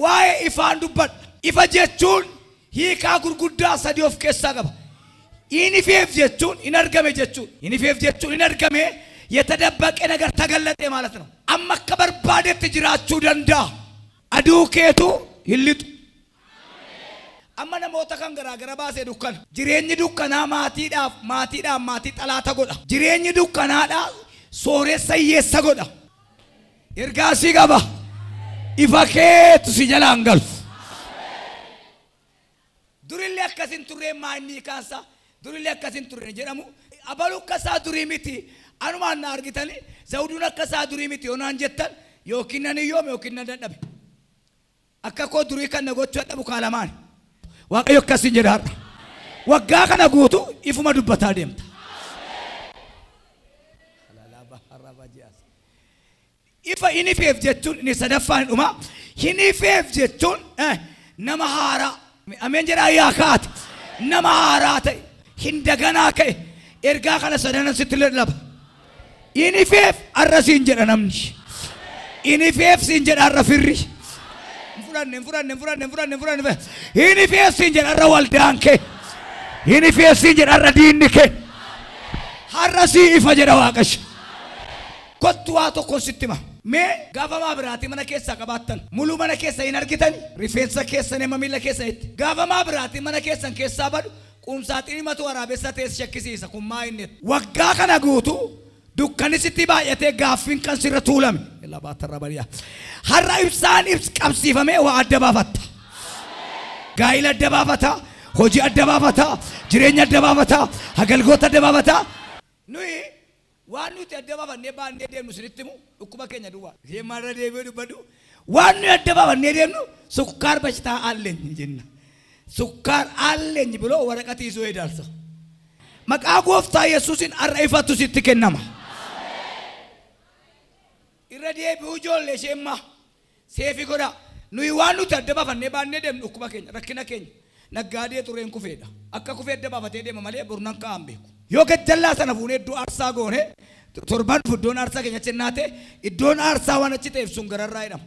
Waa'ee ifaan dubbadha. Ifa jechuun hiikaa gurguddaa sadii of keessaa qaba. Inni ifeef jechuun hin argame jechuun. Inni ifeef jechuun hin argame የተደበቀ ነገር ተገለጠ ማለት ነው። Amma akka barbaadetti jiraachuu danda'a. Aduu keetu hin lixu. Amma namoota kan garaagara baasee dukkana. Jireenyi dukkanaa maatiidhaaf maatiidhaaf maatii xalaata godha. Jireenyi dukkanaadhaa sooressa hiyyeessa godha. Ergaasii qaba. Ifa keetu si jalaan galu. Durillee akkas hin turre maanni kaasa. Durillee akkas hin turre jedhamu. Abaluu akkasaa durii miti. Anumaan na argitanii zawuduun akkasaa durii miti yoo naan jettan yookiin nan hiyyoome yookiin nan dadhabe. Akka koo durii kan na gochuu dadhabu kaalamaan. Waaqayyo akkasiin jedha har'a. Waggaa kana guutuu ifuma dubbataa deemta. Ifa inni ifeef jechuun inni sadaffaan dhuma. Inni ifeef jechuun nama haaraa. Ameen jedhaa yaa kaate. Nama haaraa ta'e hin daganaa ka'e ergaa kana sadanan sitti lallaba. Inni ifeef har'a siin jedha namni. Inni ifeef siin jedha har'a firri. Fudhanne fudhanne fudhanne fudhanne fudhanne. Inni ifeef siin jedha har'a waldaan kee. Inni ifeef siin jedha har'a diinni kee. Har'a sii ifa jedha Waaqayyo. Kottu waa tokko sitti hima. Mee gaafa maa biraatii mana keessaa qabaattan muluu mana keessa hin argitani rifeensa keessan hema miila keessanitti gaafa maa biraatii mana keessan keessaa badu qumsaaxiin himatu waraabessa ta'es shakkisiisa kun maa inni waggaa kana guutuu dukkanni sitti baay'atee gaaffiin kan sirra tuulame har'a ibsaan ibs qabsiifamee waa adda baafatta. Gaa'ila adda baafata, hojii adda baafata, jireenya adda baafata, hagalgoota adda baafata. Nuyi waan nuti adda baafannee baannee deemnu sinitti himu dhukkuba keenya duwwaa. Isheen maalirra deebi'ee dubbadhu waan nuyi adda baafannee deemnu sukkaar bashitaa alleenya jenna. Sukkaar alleenya biloo waraqaa isoo eedalsa. Maqaa gooftaa Yesuusiin har'a ifatu sitti kennama. Irra deebi'uu ijoollee isheen maa seefi godhaa. Nuyi waan nuti adda baafannee baannee deemnu dhukkuba keenya rakkina keenya naggaadee tureen kufeedha. Akka kufee adda baafatee deema malee burnan kaa'an beeku. Yoo gajjallaa sana fuunee iddoo aarsaa goone torban dhufu iddoon aarsaa keenya achi naate iddoon aarsaa waan achi ta'eef sun gararraa jedhama.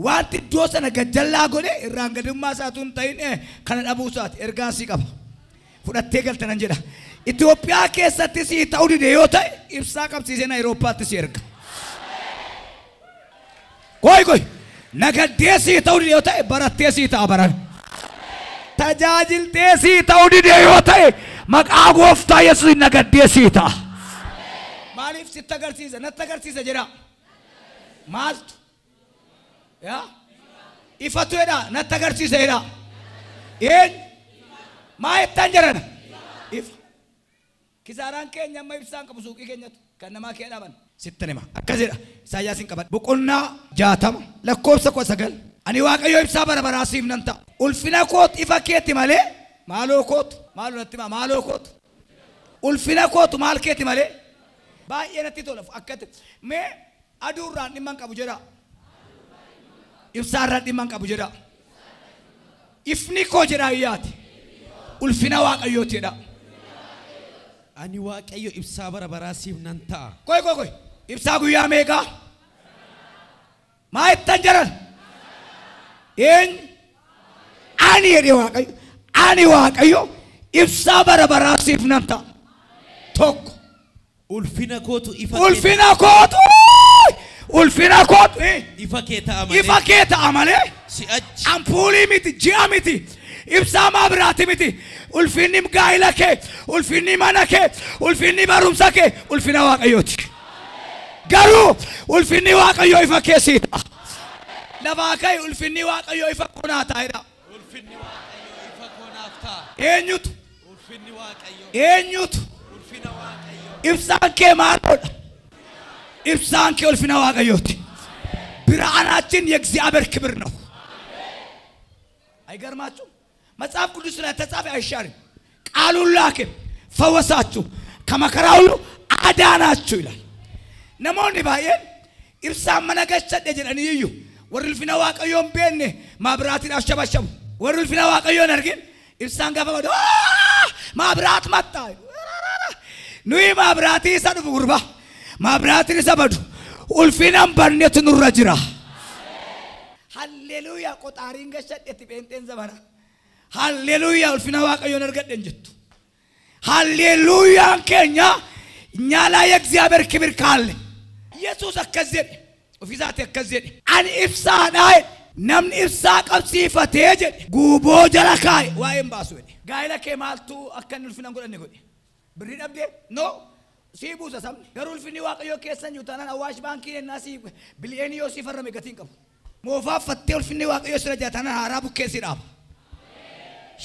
Wanti iddoo sana gajjallaa godhe irraan gadummaa isaatu hin ta'in kana dhabuu isaati ergaan sii qaba. Fudhattee galta nan jedha. Itoophiyaa keessatti sii ta'uu dide yoo ta'e ibsaa qabsiisee Awurooppaatti si erga. Koi koi nagaddee sii ta'uu dide yoo ta'e barattee sii ta'a baran. Tajaajiltee sii ta'uu dide yoo ta'e maqaa gooftaa Yesuusiin nagaddee sii ta'a. Maaliif sitti agarsiisa? Natti agarsiisa jedha. Maaltu? Yaa? Ifatu jedha natti agarsiisa jedha. Eenyu? Maa jettan jedhana? Ifa. Kisaaraan keenya amma ibsaan qabu suuqii keenyatu kan namaa kee dhaaban. Sittan hima. Akkas jedha. Isaayyaas hin qaban. Boqonnaa 60 lakkoofsa 19. Ani Waaqayyo ibsaa bara baraa siif nan ta'a. Ulfina kootu ifa keeti malee maaloo kootu maaloo natti hima maaloo kootu. Ulfina kootu maal keeti malee baay'ee natti tola akkatti mee aduurraan dhimma hin qabu jedha. Ibsaarraan dhimma hin qabu jedha. Ifni koo jedha ayyaati. Ulfina Waaqayyooti jedha. Ani Waaqayyo ibsaa bara baraa siif nan ta'a. Koi koi koi ibsaa guyyaa meeqaa? Maa jettan jedhan? Eenyu? Ani jedhe Waaqayyo. Ani Waaqayyo ibsaa bara baraa siif nan ta'a. Tokko. Ulfina kootu ifa Ulfina kootu ulfina kootu ifa kee ta'a malee ifa kee ta'a malee si'achi ampuulii miti ji'a miti ibsaa maa biraati miti ulfinni gaa'ila kee ulfinni mana kee ulfinni barumsa kee ulfina Waaqayyooti. Garuu ulfinni Waaqayyoo ifa kee sii ta'a. Lafaa ka'e ulfinni Waaqayyoo ifa koo naa ta'a jedha. Ulfinni Waaqayyoo ifa koo naaf ta'a. Eenyutu? Ulfinni Waaqayyoo. Eenyutu? Ulfina Waaqayyoo. Ibsaan kee maaloodha? Ibsaan kee ulfina Waaqayyooti. ብርሃናችን የእግዚአብሔር ክብር ነው። አይገርማችሁም? መጽሐፍ ቅዱስ ላይ ተጻፈ አይሻርም። ቃሉን ላከ ፈወሳችሁ፣ ከመከራ ሁሉ አዳናችሁ ይላል። Namoonni baay'een ibsaan mana galchadhe jedhanii iyyuu warri ulfina Waaqayyoo hin beekne maabiraatiidhaaf shabashabu. Warri ulfina Waaqayyoo hin argin ibsaan gaafa badu maabiraat maxxaa. Nuyi maabiraatii isa dhufu gurbaa maabiraatiin isa badu ulfina hin bannetu nurra jira. Halleluuyaa qoxaariin gashadhetti pheenxeen zamana. Halleluuyaa ulfina Waaqayyoon argadhen jettu. Halleluuyaan keenya እኛ ላይ የእግዚአብሔር ክብር ካለ ኢየሱስ akkas jedhe ofiisaati akkas jedhe ani ibsaadha jedhe namni ibsaa qabsiifatee jedhe guuboo jala kaa'e waa'ee hin baasu jedhe. Gaa'ela kee maaltu akka inni ulfina hin godhanne godhe? Birrii dhabdee? No. Sii buusa sabni. Garuu ulfinni Waaqayyoo keessa hin jiru taanaan Awaash baankiin ennaa sii bili'eenii yoo sii farrame gatii hin qabu. Moofaa uffattee ulfinni Waaqayyoo sirra jira taanaan haaraa bukkee si dhaaba.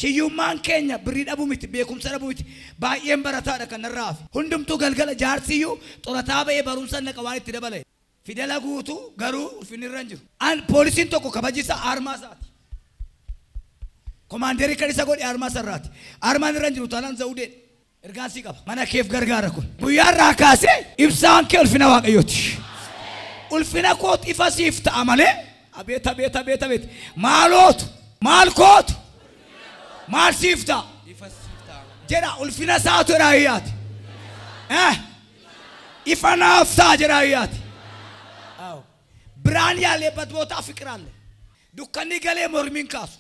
Hiyyummaan keenya birrii dhabuu miti, beekumsa dhabuu miti, baay'een barataadha kan narraa hafe. Hundumtuu galgala jaarsiyyuu xorataa ba'ee barumsa naqa waan itti dabale. Fidela guutuu garuu ulfinni irra hin jiru. Poolisiin tokko kabajisa aarmaa isaati. Komaandeerii kan isa godhe aarmaa sarraati. Aarmaan irra hin jiru taanaan zawudeedha. Ergaan sii qaba. Mana keef gargaara kun. Guyyaa irraa kaasee ibsaan kee ulfina Waaqayyooti. Ulfina koot ifa siif ta'a malee abeet abeet abeet abeet maalootu maal kootu maal siif ta'a jedha ulfina isaatu jedha ayyaati. Ifa naaf ta'a jedha ayyaati. ብርሃን ያለበት ቦታ ፍቅር አለ። dukkanni galee mormiin kaasu.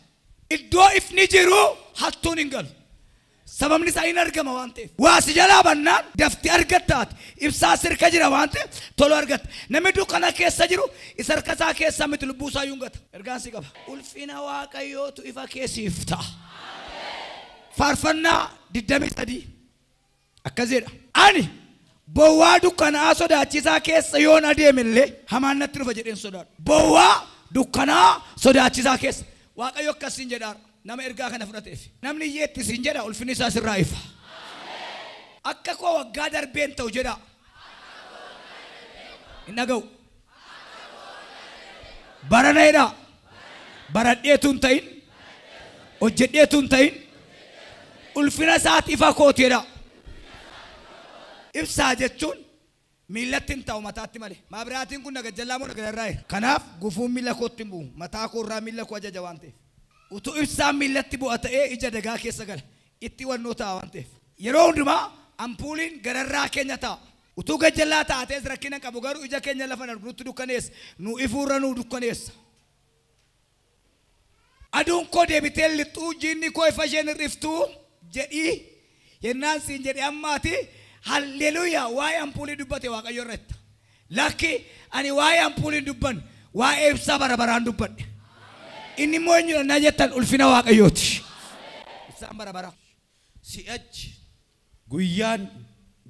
Iddoo ifni jiru hattuun hin galu. Sababni isaa hin argama waan ta'eef. Waa si jalaa bannaan dafti argattaati. Ibsaa sirka jira waan ta'eef tolu argatta. Namni dukkana keessa jiru isa harka isaa keessa miti lubbuu isaa iyyuu hin gata. Ergaan si qaba. Ulfina Waaqayyootu ifa kee siif ta'a. Faarfannaa 23 akkas jedha. Ani bowwaa dukkanaa sodaachisaa keessa yoon adeemillee hamaan natti dhufa jedheen sodaadhu. Bowwaa dukkanaa sodaachisaa keessa. Waaqayyo akkas siin jedhaara. Nama ergaa kana fudhateef. Namni hiyyeetti siin jedha ulfinni isaa sirraa ifa. Akka koo waggaa darbeen ta'u jedha. Hin dhaga'u. Barana jedha. Baradheetu hin ta'in. Hojjedheetu hin ta'in. Ulfina isaati ifa kooti jedha. Ibsaa jechuun miillatti hin ta'u mataatti malee. Maabiraatiin kun nagajjallaa moo nagajarraa jira? Kanaaf gufuun miilla kootti hin bu'u. Mataa koorraa miilla koo ajaja waan ta'eef. Utuu ibsaan miillatti bu'a ta'ee ija dagaa keessa gala. Itti wannoo ta'a waan ta'eef. Yeroo hundumaa ampuuliin gararraa keenya ta'a. Utuu gajjallaa taatees rakkina hin qabu garuu ija keenya lafa nutti dukkaneessa. Nu ifuurra nu dukkaneessa. Aduun koo deebitee lixxuu jiinni koo ifa isheen hir'iftuu jedhii yennaan siin jedhee ammaati. Halleluuyaa waa'ee ampuulii dubbate Waaqayyo irratti. Lakki ani waa'ee ampuulii hin dubbanne waa'ee ibsaa bara baraan dubbadhe. Inni immoo eenyudha na jettan ulfina Waaqayyooti. Ibsaan bara baraa. Si'achi guyyaan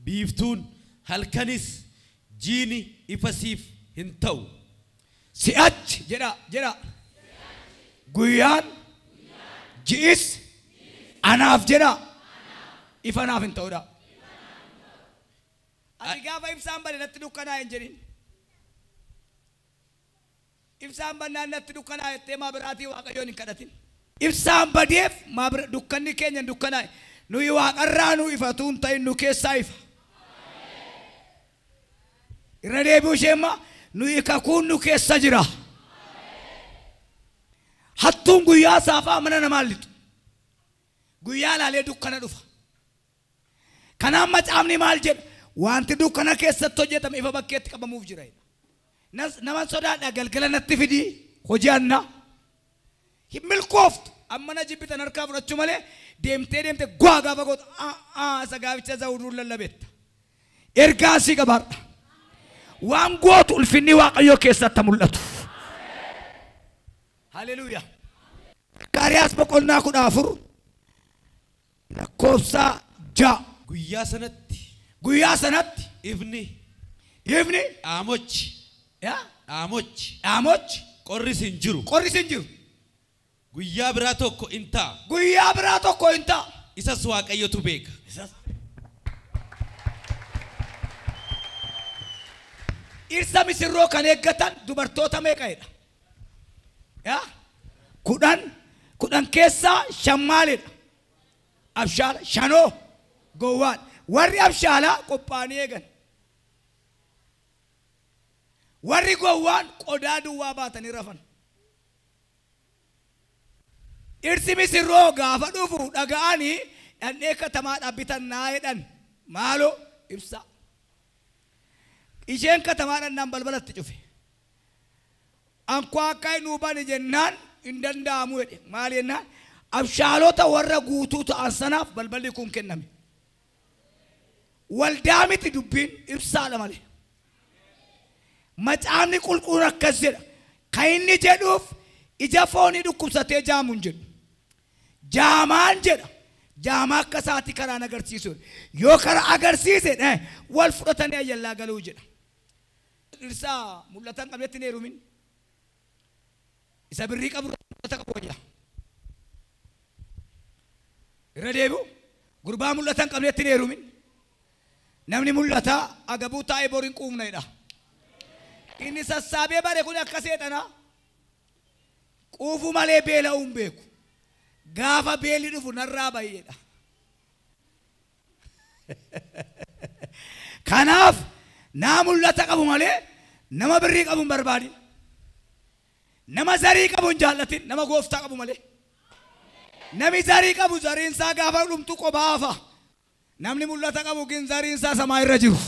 biiftuun halkanis jiini ifa siif hin ta'u. Si'achi jedha jedha. Guyyaan ji'is anaaf jedha ifa naaf hin ta'udha. Ati gaafa ibsaan bade natti dukkanaa hin jedhin. Ibsaan bannaan natti dukkanaa jettee maabiraatii Waaqayyoon hin kadhatin. Ibsaan badeef dukkanni keenya hin dukkanaa'e. Nuyi waaqarraa nu ifatu hin ta'in nu keessaa ifa. Irra deebi'uu ishee immoo nuyi kakuun nu keessa jira. Hattuun guyyaa saafaa mana namaa lixu. Guyyaa laalee dukkana dhufa. Kanaaf macaafni maal jedha? Wanti dukkana keessatti hojjetame ifa bakkeetti qabamuuf jira. Nama sodaadha galgala natti fidii hojii annaa. Hin milkooftu amma na jibbitan harkaa fudhachuu malee deemtee deemtee guwaa gaafa gootu isa gaaficha zawuduun lallabetta. Ergaa sii qabaadha. Waan gootu ulfinni Waaqayyoo keessatti mul'atu. Haleluuyaa. Zakkaariyaas boqonnaa 14 lakkoofsa 6. Guyyaa sanatti. Guyyaa sanatti ifni ifni dhaamochi dhaamochi dhaamochi qorris hin jiru qorris hin jiru. Guyyaa biraa tokko hin ta'a. Guyyaa biraa tokko hin ta'a. Isas Waaqayyotu beeka. Dhirsa misirroo kan eeggatan dubartoota meeqa'edha? 10 keessaa 5 maalidha? Abshaala 5 gowwaadha. Warri abshaalaa qophaa'anii eegan. Warri gowwaan qodaa duwwaa baatanii rafan. Dhirsi misirroo gaafa dhufu dhaga'anii dhandhee katamaa dhaabbitan naa jedhan maaloo ibsa. Isheen katamaa dhandhaan balbalatti cufe. Ankwaa inni bani jennaan hin danda'amu jedhe. Maal jennaan? Abshaalota warra guutuu ta'an sanaaf balballi kun kenname. Waldaa miti dubbiin ibsaadha malee. Macaafni qulqulluun akkas jedha. Kan inni jedhuuf ija foonii dhukkubsatee jaamu hin jedhu. Jaamaan jedha. Jaamaa akka isaatti karaan agarsiisu. Yoo karaa agarsiise wal fudhatanii ayyallaa galuu jedha. Dhirsaa mul'atan qabnetti hin heerumin. Isa birrii qabu mul'ata qabu wayya. Irra deebi'u gurbaa mul'atan qabnetti hin heerumin. Namni mul'ataa agabuu taa'ee boriin quufna jedha. Inni sassaabee bare kun akka seexanaa quufuu malee beela'uu hin beeku. Gaafa beelli dhufu narraa baay'eedha. Kanaaf naa mul'ata qabu malee nama birrii qabu hin barbaadin. Nama zarii qabu hin jaallatin, nama gooftaa qabu malee. Namni zarii qabu zariin isaa gaafa dhumtu qophaa hafa. Namni mul'ata qabu gin zariin isaa samaa irra jiru.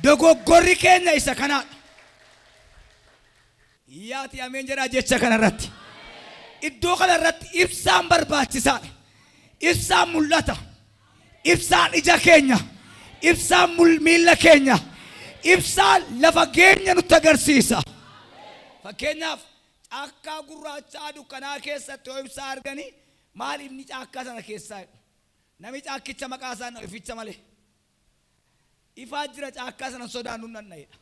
Dogoggorri keenya isa kanaadha. Yaati ameen jedhaa jecha kanarratti. Iddoo kanarratti ibsaan barbaachisaadha. Ibsaan mul'ata. Ibsaan ija keenya. Ibsaan miilla keenya. Ibsaan lafa geenya nutti agarsiisa. Fakkeenyaaf caakkaa gurraachaa dukkanaa keessatti yoo ibsaa arganii maal inni caakkaa sana keessaa jedhu. Namni caakkicha maqaa isaa ificha malee. Ifaa jira caakkaa sana sodaannu nanna'edha.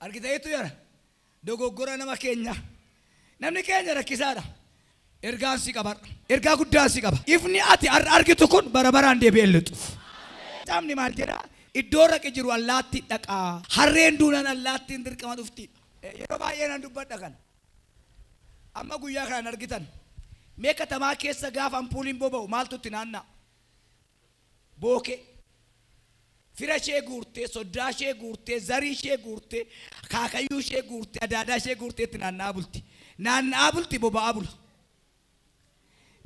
Argiteetu jira dogoggora nama keenya. Namni keenya rakkisaadha. Ergaan si qaba. Ergaa guddaa si qaba. Ifni ati argitu kun bara baraan deebi'ee lixu. Caamni maal jedhaa? Iddoo raqi jiru allaatti dhaqaa. Harreen duunaan allaattiin dirqama dhuftiidha. Yeroo baay'ee nan dubbadha kana. Amma guyyaa kanaan argitan. Mee katamaa keessa gaafa ampuuliin boba'u maaltu itti naanna'a? Bookee. Fira ishee guurtee, soddaa ishee guurtee, zarii ishee guurtee, kaakayyuu ishee guurtee, adaadaa ishee guurtee itti naanna'aa bulti. Naanna'aa bulti boba'aa bula.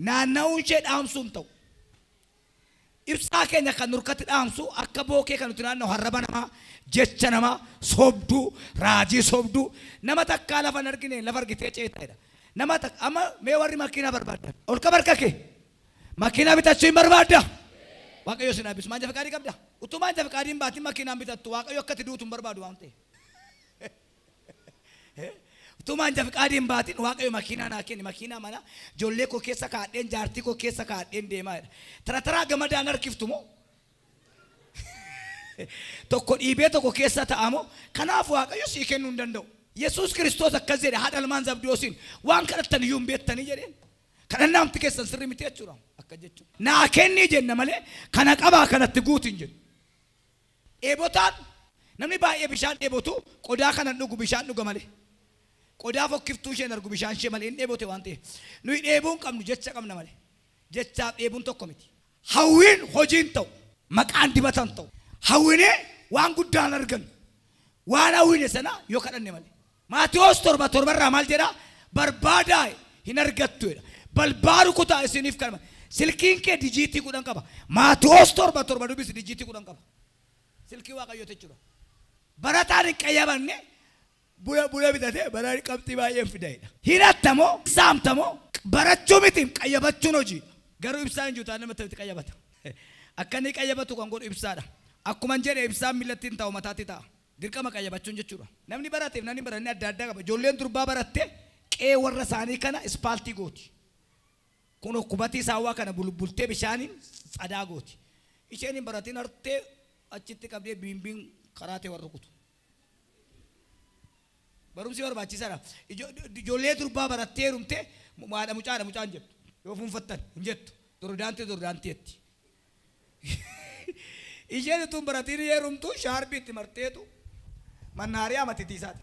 Naanna'uun ishee dhaamsuu hin ta'u. Ibsaa keenya kan nurkatti dhaamsu akka bookee kan nuti naanna'u harraba namaa, jecha namaa, sobduu, raajii sobduu, nama takkaa lafa hin argine lafa argitee ceeta'edha. Nama takka amma mee warri makiinaa barbaaddan ol qaba harka kee. Makiinaa bitachuu hin barbaadda. Waaqayyo sin eebbisu. Maal jafa qabda? Utuu maal jafa qaadiin baatiin makiinaan bitattu Waaqayyo akkatti duutu hin barbaadu waan ta'eef. Utuu maal jafa qaadiin baatiin Waaqayyo makiinaa naa kenni makiinaa mana ijoollee koo keessa kaadheen jaartii koo keessa kaadheen deemaa jedha. Tara taraa gamadaan harkiftu moo? Tokko dhiibee tokko keessa ta'amoo? Kanaaf Waaqayyo sii kennuu hin danda'u. Yesuus Kiristoos akkas jedhe haadha ilmaan Zabdiyoosiin waan kadhattan iyyuu hin beektanii jedheen. Kadhannaamti keessan sirrii miti jechuudha. Akka jechuudha. Naa kennii jenna malee kana qabaa kanatti guutu hin jedhu. Dheebotaan namni baay'ee bishaan dheebotu qodaa kanan dhugu bishaan dhuga malee. Qodaa fokkiftuu isheen argu bishaan ishee malee hin dheebote waan ta'eef. Nuyi dheebuu hin qabnu jecha qabna malee. Jechaaf dheebuun tokko miti. Hawwiin hojiin ta'u maqaan dibatan ta'u. Hawwinee waan guddaan argannu. Waan hawwine sana yoo kadhanne malee. Maatiyoos 7:7 irraa maal jedhaa? Barbaadaa hin argattu jedha. Balbaaru kutaa isiniif kanama. Silkiin kee dijiitii 10 qaba. Maatiyoos 7:7 dubbisi dijiitii 10 qaba. Silkii Waaqayyooti jechuudha. Barataan hin qayyabanne buna bitatee bara qabxii baay'een fida'edha. Hirattamoo saamtamoo barachuu miti qayyabachuun hojiidha. Garuu ibsaan hin jiru taanaan namatti qayyabata. Akka inni qayyabatu kan godhu ibsaadha. Akkuma jedhe ibsaan miillatti hin ta'u mataatti ta'a. Dirqama qayyabachuun jechuudha. Namni barateef namni baranne adda addaa qaba. Ijoolleen durbaa baratte qe'ee warra isaanii kana ispaaltii gooti. Kun kubatii saawwaa kana bulbultee bishaaniin sadaa gooti. Isheen hin baratin hartee achitti qabdee biimbiin karaa ta'e warra kutu. Barumsi barbaachisaadha. Ijoollee durbaa barattee heerumtee haadha mucaadha mucaan jettu. Yoo fuunfattan hin jettu. Durdaantii durdaantiitti. Isheen utuu hin baratiin heerumtu shaarbii itti marteetu mannaariyaa matitiisaati.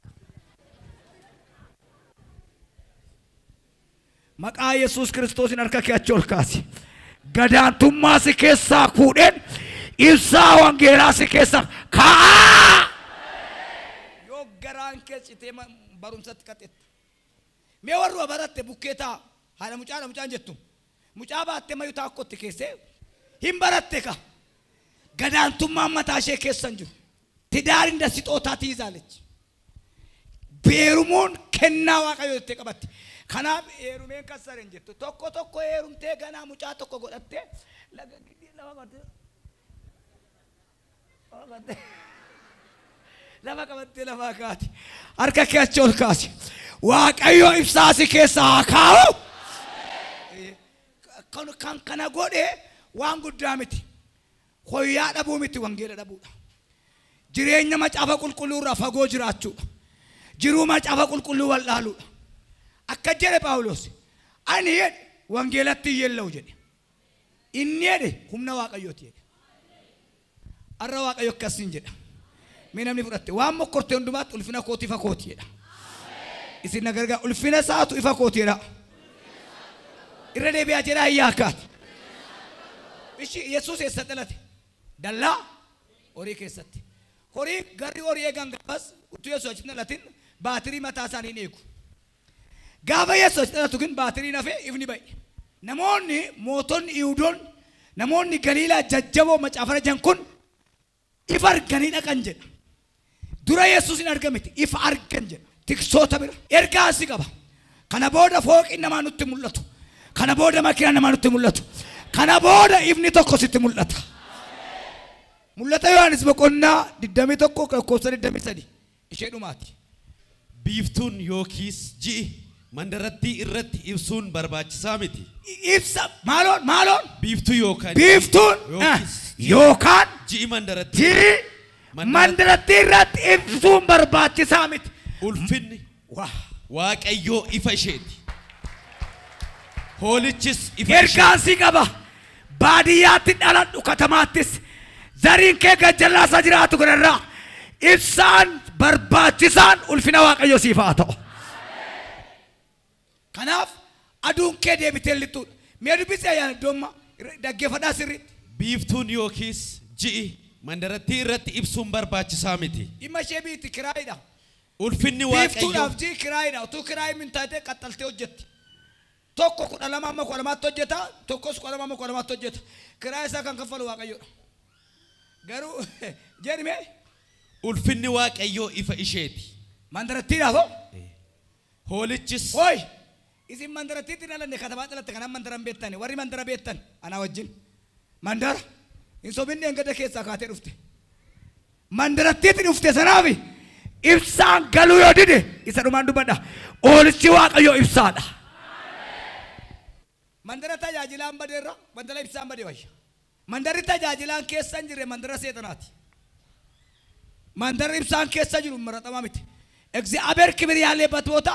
Maqaa Yesuus Kiristoosiin harka kee achi ol kaasi. Gadaantummaa si keessaa fuudheen ibsaa wangeelaa si keessaa kaa'aa. Yoo garaan kee citee barumsatti qaxxetta. Mee warra baratte bukkee ta'a. Haadha mucaadha mucaan jettu. Mucaa baattee mayu taakkootti keessee hin baratte ka. Gadaantummaan mataa ishee keessa hin jiru. ትዳር እንደ ስጦታ ትይዛለች። Heerumuun kennaa Waaqayyoo jettee qabatti. Kanaaf heerumeen kassaren jettu tokko tokko heerumtee ganaa mucaa tokko godhattee laga lafa qabattee lafaa kaati. Harka kee achi ol kaasi. Waaqayyo ibsaa si keessa haa kaa'u. Kan kana godhe waan guddaa miti. Hoyyaa dhabuu miti, wangeela dhabuudha. Jireenya macaafa qulqulluu irraa fagoo jiraachuudha. Jiruu macaafa qulqulluu wallaaluudha. Akka jedhe Phaawulos, ani jedhe wangeelatti hin yeella'u jedhe. Inni jedhe humna Waaqayyooti jedhe. Har'a Waaqayyo akkasiin jedha. Mee namni fudhatte waan mokkorte hundumaatti ulfina kooti ifa kooti jedha. Isin na gargaara, ulfina isaatu ifa kooti jedha. Irra deebi'aa jedhaa hin yaakkaati. Ishi Yesuus eessa dhalate? Dallaa horii keessatti. Horii garri horii eegan gaafas utuu Yesuus achitti dhalatin baatirii mataa isaanii hin eegu. Gaafa Yesuus achitti dhalatu ግን baatiriin hafee ifni ba'e. Namoonni mootonni Yihuudoonni namoonni Galiilaa jajjaboo macaafa rajan kun ifa arganii dhaqan jedha. Dura Yesuus hin argamiti, ifa argan jedha. Tiksoota bira ergaa si qaba. Kana booda fooqiin namaa nutti mul'atu. Kana booda makiinaan namaa nutti mul'atu. Kana booda ifni tokko sitti mul'ata. Mul'ata Yohaannis boqonnaa 21 lakkoofsa 23 ishee dhumaati. Biiftuun yookiis ji'i mandarattii irratti ibsuun barbaachisaa miti. Ibsa maaloon maaloon Biiftuu yookaan biiftuun yookaan ji'i mandarattii ji'i mandarattii irratti ibsuun barbaachisaa miti. Ulfinni Waaqayyoo ifa isheeti. Hoolichis ifa isheeti. Ergaan si qaba. Baadiyyaatti dhaladhu katamaattis zariin kee gajjallaasaa jiraatu kanarraa ibsaan barbaachisaan ulfina Waaqayyoo siif haa ta'u. Kanaaf aduun kee deebitee lixxuudha. Mee dubbisi ayyaana iddoomma dhaggeeffadhaa sirriitti. Biiftuun yookiis ji'i mandarattii irratti ibsuun barbaachisaa miti. Dhimma ishee biitti kiraayidha. Ulfinni Waaqayyoo Biiftuudhaaf ji'i kiraayidha. Utuu kiraayi min taatee qaxxaltee hojjetti. Tokko 12 amma 12tti hojjeta, tokkos 12 amma 12tti hojjeta. Kiraayii isaa kan kaffalu Waaqayyoodha. Garuu jedhime ulfinni Waaqayyoo ifa isheeti. Mandarattiidhaaf hoo? Hoolichis Hooy! Isin mandarattiitti dhalanne katamaa dhalatte kanaan mandara hin beektani. Warri mandara beektan anaa wajjin. Mandara hin sobinni hangada keessaa kaatee dhufte. Mandarattiitti dhufte sanaaf ibsaan galuu yoo dide isa dhumaan dubbadha. Hoolichi Waaqayyoo ibsaadha. Mandara tajaajilaan badeerra mandara ibsaan badee wayya. Mandarri tajaajilaan keessa hin jirre mandara seexanaati. Mandarri ibsaan keessa jiru maratamaa miti. እግዚአብሔር ክብር ያለበት ቦታ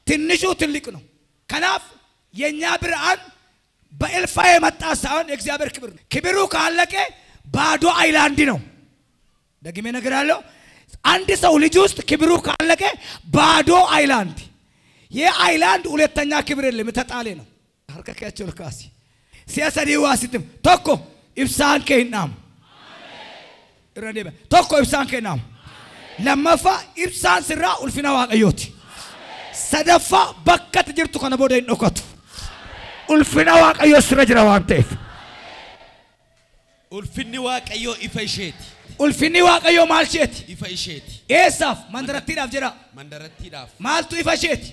ትንሹ ትልቅ ነው። Kanaaf የኛ ብርሃን በእልፋ የመጣ ሳይሆን የእግዚአብሔር ክብር ነው። ክብሩ ካለቀ ባዶ አይላንድ ነው። ደግሜ እነግራለሁ። አንድ ሰው ልጅ ውስጥ ክብሩ ካለቀ ባዶ አይላንድ። ይህ አይላንድ ሁለተኛ ክብር የለም፣ የተጣለ ነው። Harka kee achi ol kaasi. Si'a sadii waa sitti hima. Tokko ibsaan kee hin dhaamu. Irra deebi'a. Tokko ibsaan kee hin dhaamu. Lammaffaa ibsaan sirraa ulfina Waaqayyooti. Sadaffaa bakka ati jirtu kana booda hin dhokatu. Ulfina Waaqayyoo sirra jira waan ta'eef. Ulfinni Waaqayyoo ifa isheeti. Ulfinni Waaqayyoo maal isheeti? Ifa isheeti. Eessaaf? Mandarattiidhaaf jedha. Mandarattiidhaaf. Maaltu ifa isheeti?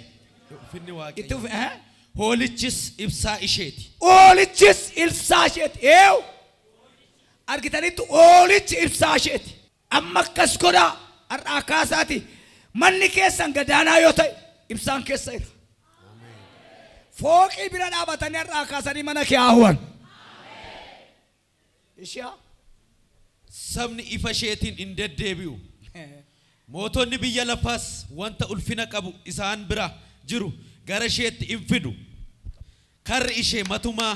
Ulfinni Itti Waaqayyoo. ufi Hoolichis ibsaa isheeti. Hoolichis ibsaa isheeti. Eew! Argitanitti hoolichi ibsaa isheeti. Amma akkas godhaa har'aa kaasaati. Manni keessan gadaanaa yoo ta'e ibsaan keessa jira. Fooqii bira dhaabatanii har'aa kaasanii mana kee haawwan. Ishaa. Sabni ifa isheetiin hin deddeebi'u. Mootonni biyya lafaas wanta ulfina qabu isaan bira jiru gara isheetti hin fidu. Karri ishee matumaa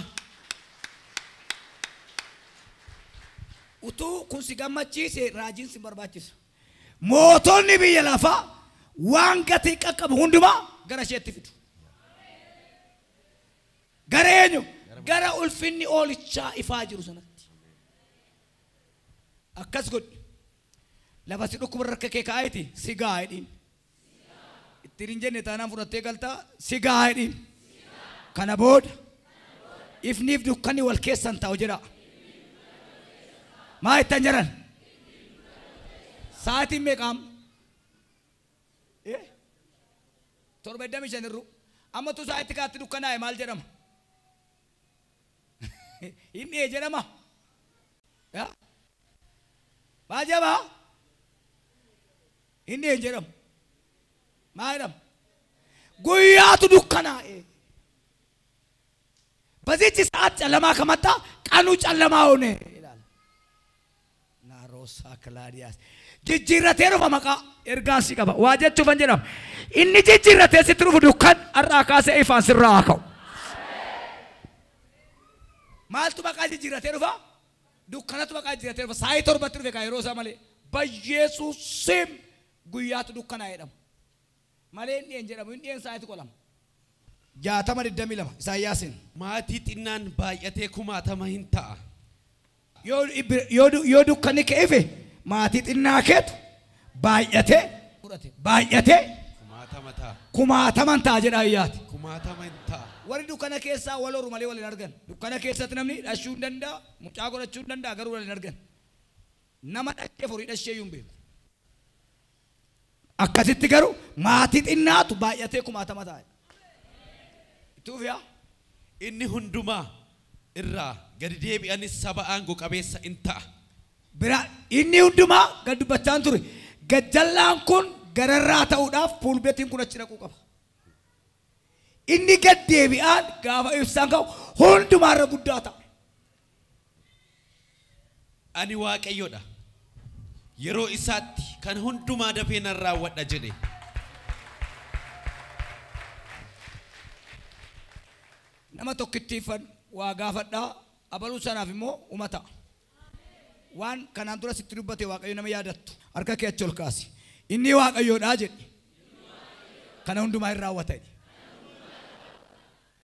Utuu kun si gammachiise raajiin si barbaachisa. Mootonni biyya lafaa waan gatii qaqqabu hundumaa gara isheetti fidu. Gara eenyu? Gara ulfinni oolichaa ifaa jiru sanatti. Akkas godhi. Lafa si dhukkuba harka kee kaa'eeti si ga'a jedhiin. Ittiin hin jenne taanaan fudhattee galtaa si ga'a jedhiin. Kana booda ifniif dukkanni wal keessan taa'u jedha. Maa ittan jedhan? Sa'aatiin meeqaam? 7:25 irru. Amma tu sa'aatii kaatti dukkanaa'e maal jedhama? Hin dhi'e jedhama. Maal jedhama? Hin dhi'e jedhamu. Maal jedhama? Guyyaatu dukkanaa'e. በዚህች ሰዓት ጨለማ ከመጣ ቀኑ ጨለማ ሆነ ይላል። ናሮሳ ክላዲያስ jijjiirratee dhufa maqaa ergaan si qaba. Waa jechuufan jedhama. Inni jijjiirratee sitti dhufu dukkan har'aa kaasee ifaan sirraa haa ka'u. Maaltu maqaa jijjiirratee dhufa? Dukkanatu maqaa jijjiirratee dhufa. Saayii 7tti dhufe kaa yeroo isaa malee. Bayyeesuus sim guyyaatu dukkanaa jedhama. Malee inni hin jedhamu. Inni hin saayitu qolama. 60:22 Isaayyaasiin. Maatii xinnaan baay'atee kumaatama hin ta'a. Yoo dukkanni kee ife maatii xinnaa keetu baay'atee baay'atee kumaatama ta'a. Kumaataman ta'a jedha ayyaati. Kumaatama hin ta'a. Warri dukkana keessaa wal horu malee wal hin argan. Dukkana keessatti namni dhashuu hin danda'a, mucaa godhachuu hin danda'a, garuu wal hin argan. Nama dhashee horii dhashee iyyuu hin beeku. Akkasitti garuu maatii xinnaatu baay'atee kumaatama ta'a. Tuufiyaa. Inni hundumaa irraa gadi deebi'anis saba aangoo qabeessa in ta'a. Bira inni hundumaa gad dubbachaan ture. Gajjallaan kun gararraa ta'uudhaaf fuulbeetiin kun achi dhaquu qaba. Inni gad deebi'aan gaafa ibsaan ka'u hundumaarra guddaa ta'a. Ani Waaqayyoodha. Yeroo isaatti kan hundumaa dafee nan raawwadha jedhe. Nama tokkittiifan waa gaafadhaa abaluu sanaaf immoo uma ta'a. Waan kanaan dura sitti dubbate Waaqayyo nama yaadattu harka kee achi ol kaasi. Inni Waaqayyoodhaa jedhi. Kana hundumaa hin raawwata jedhi.